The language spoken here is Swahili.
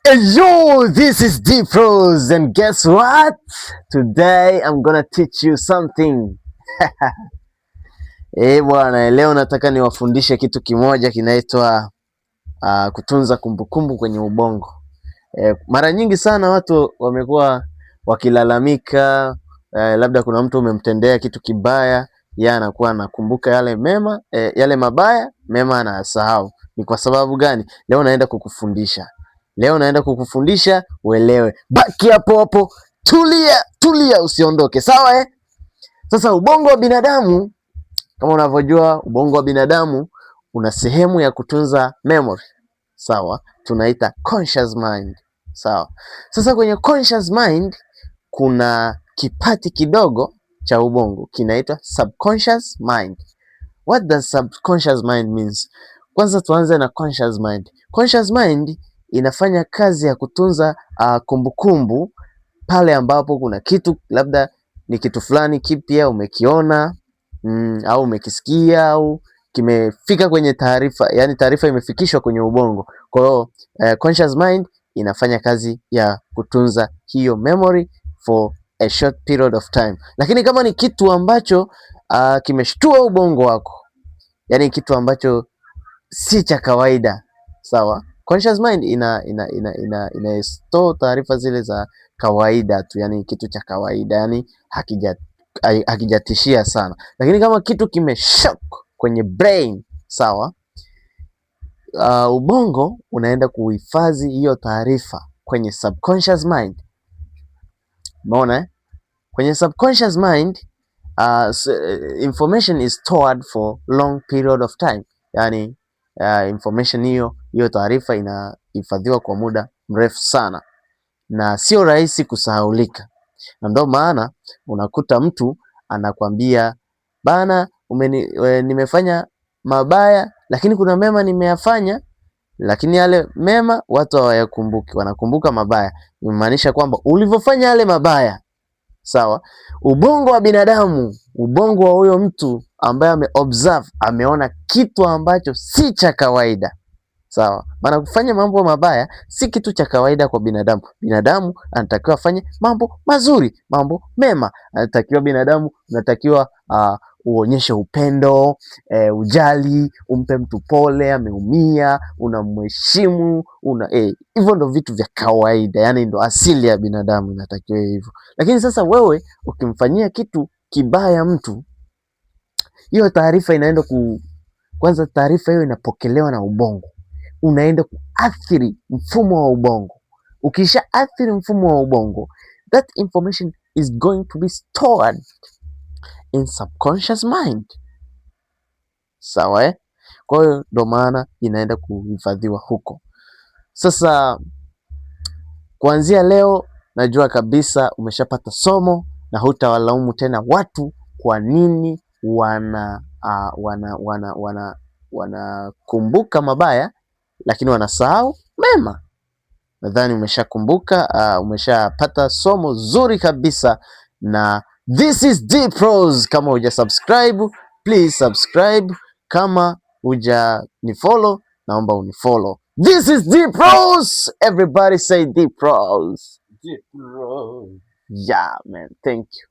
Hey yo, this is Deep Rose, and guess what? Today I'm gonna teach you something. Eh bwana, leo nataka niwafundishe kitu kimoja kinaitwa kutunza kumbukumbu kwenye ubongo. Mara nyingi sana watu wamekuwa wakilalamika, labda kuna mtu umemtendea kitu kibaya, yeye anakuwa anakumbuka yale mema, yale mabaya, mema anayasahau. Ni kwa sababu gani? Leo naenda kukufundisha. Leo naenda kukufundisha uelewe. Baki hapo hapo, tulia tulia, usiondoke, sawa eh? Sasa ubongo wa binadamu kama unavyojua, ubongo wa binadamu una sehemu ya kutunza memory, sawa, tunaita conscious mind, sawa. Sasa kwenye conscious mind kuna kipart kidogo cha ubongo kinaitwa subconscious mind. What does subconscious mind means? Kwanza tuanze na conscious mind. Conscious mind inafanya kazi ya kutunza kumbukumbu pale ambapo kuna kitu, labda ni kitu fulani kipya umekiona, au umekisikia au kimefika kwenye taarifa, yani taarifa imefikishwa kwenye ubongo. Kwa hiyo conscious mind inafanya kazi ya kutunza hiyo memory for a short period of time, lakini kama ni kitu ambacho kimeshtua ubongo wako, yani kitu ambacho si cha kawaida, sawa. Conscious mind ina store taarifa zile za kawaida tu, yani kitu cha kawaida, yani hakijatishia sana, lakini kama kitu kimeshock kwenye brain, sawa, ubongo unaenda kuhifadhi hiyo taarifa kwenye subconscious mind. Umeona eh? Kwenye subconscious mind information is stored for long period of time, yani information hiyo taarifa inahifadhiwa kwa muda mrefu sana na sio rahisi kusahaulika, na ndio maana unakuta mtu anakwambia bana, nimefanya mabaya lakini kuna mema nimeyafanya, lakini yale mema watu hawayakumbuki, wanakumbuka mabaya. Inamaanisha kwamba ulivyofanya yale mabaya, sawa, ubongo wa binadamu, ubongo wa huyo mtu ambaye ame observe, ameona kitu ambacho si cha kawaida, sawa. Maana kufanya mambo mabaya si kitu cha kawaida kwa binadamu. Binadamu anatakiwa afanye mambo mazuri, mambo mema. Anatakiwa binadamu, unatakiwa uonyeshe upendo, ujali, umpe mtu pole, ameumia, unamheshimu, una hivyo ndo vitu vya kawaida, yani ndo asili ya binadamu inatakiwa hivyo. Lakini sasa wewe ukimfanyia kitu kibaya mtu, hiyo taarifa inaenda ku, kwanza taarifa hiyo inapokelewa na ubongo, unaenda kuathiri mfumo wa ubongo. Ukisha athiri mfumo wa ubongo, that information is going to be stored in subconscious mind. Sawa eh? Kwa hiyo ndo maana inaenda kuhifadhiwa huko. Sasa kuanzia leo najua kabisa umeshapata somo na hutawalaumu tena watu kwa nini wana wanakumbuka mabaya lakini wanasahau mema. Nadhani umeshakumbuka, umeshapata somo zuri kabisa, na this is Deep Rose. Kama huja subscribe, please subscribe. Kama huja ni follow, naomba unifollow. This is Deep Rose. Everybody say Deep Rose. Deep Rose. Yeah, man. Thank you.